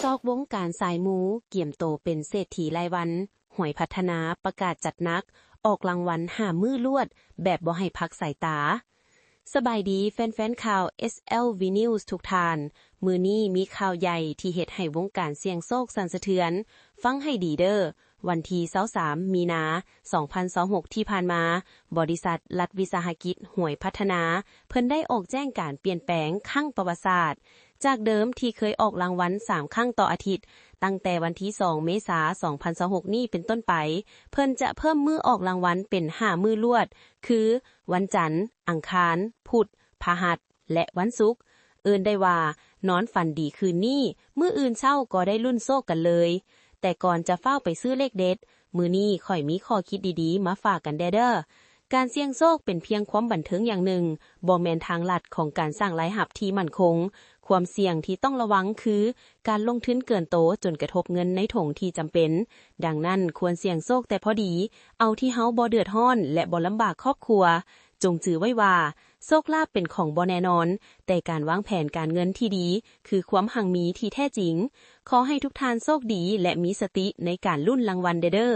ຕອກວົງການສາຍມູ ກຽມໂຕເປັນເສດຖີລາຍວັນ, ຫວຍພັດທະນາປະກາດຈັດໜັກ, ອອກລາງວັນຫ້າມື້ລວດ ແບບບໍ່ໃຫ້ພັກສາຍຕາ. ສະບາຍດີແຟນໆຂ່າວ ເອສແອລວີ News ທຸກທ່ານ. ມື້ນີ້ມີຂ່າວໃຫຍ່ທີ່ເຮັດໃຫ້ວົງການສ່ຽງໂຊກສັ່ນສະເທືອນ. ຟັງໃຫ້ດີເດີ້. ວັນທີຊາວສາມ ມີນາ ສອງພັນຊາວຫົກ ທີ່ຜ່ານມາ, ບໍລິສັດລັດວິສາຫະກິດຫວຍພັດທະນາ ເພິ່ນໄດ້ອອກແຈ້ງການປ່ຽນແປງຄັ້ງປະຫວັດສາດ. ຈາກເດີມທີ່ເຄີຍອອກລາງວັນສາມຄັ້ງຕໍ່ອາທິດ, ຕັ້ງແຕ່ວັນທີສອງ ເມສາ ສອງພັນຊາວຫົກ ນີ້ເປັນຕົ້ນໄປ, ເພິ່ນຈະເພີ່ມມື້ອອກລາງວັນເປັນຫ້າມື້ລວດ, ຄື ວັນຈັນ, ອັງຄານ, ພຸດ, ພະຫັດ ແລະ ວັນສຸກ. ເອີ້ນໄດ້ວ່າ ນອນຝັນດີຄືນນີ້, ມື້ອື່ນເຊົ້າກໍໄດ້ລຸ້ນໂຊກກັນເລີຍ. ແຕ່ກ່ອນຈະຟ້າວໄປຊື້ເລກເດັດ, ມື້ນີ້ຂ້ອຍມີຂໍ້ຄິດດີໆມາຝາກກັນແດ່ເດີ້. ການສ່ຽງໂຊກເປັນພຽງຄວາມບັນເທີງຢ່າງໜຶ່ງ, ບໍ່ແມ່ນທາງລັດຂອງການສ້າງລາຍຮັບທີ່ໝັ້ນຄົງ. ຄວາມສ່ຽງທີ່ຕ້ອງລະວັງຄື ການລົງທຶນເກີນໂຕຈົນກະທົບເງິນໃນຖົງທີ່ຈຳເປັນ. ດັ່ງນັ້ນ, ຄວນສ່ຽງໂຊກແຕ່ພໍດີ, ເອົາທີ່ເຮົາບໍ່ເດືອດຮ້ອນ ແລະ ບໍ່ລຳບາກຄອບຄົວ. ຈົ່ງຈື່ໄວ້ວ່າ, ໂຊກລາບເປັນຂອງບໍ່ແນ່ນອນ, ແຕ່ການວາງແຜນການເງິນທີ່ດີ ຄືຄວາມຮັ່ງມີທີ່ແທ້ຈິງ. ຂໍໃຫ້ທຸກທ່ານໂຊກດີ ແລະ ມີສະຕິໃນການລຸ້ນລາງວັນແດ່ເດີ້.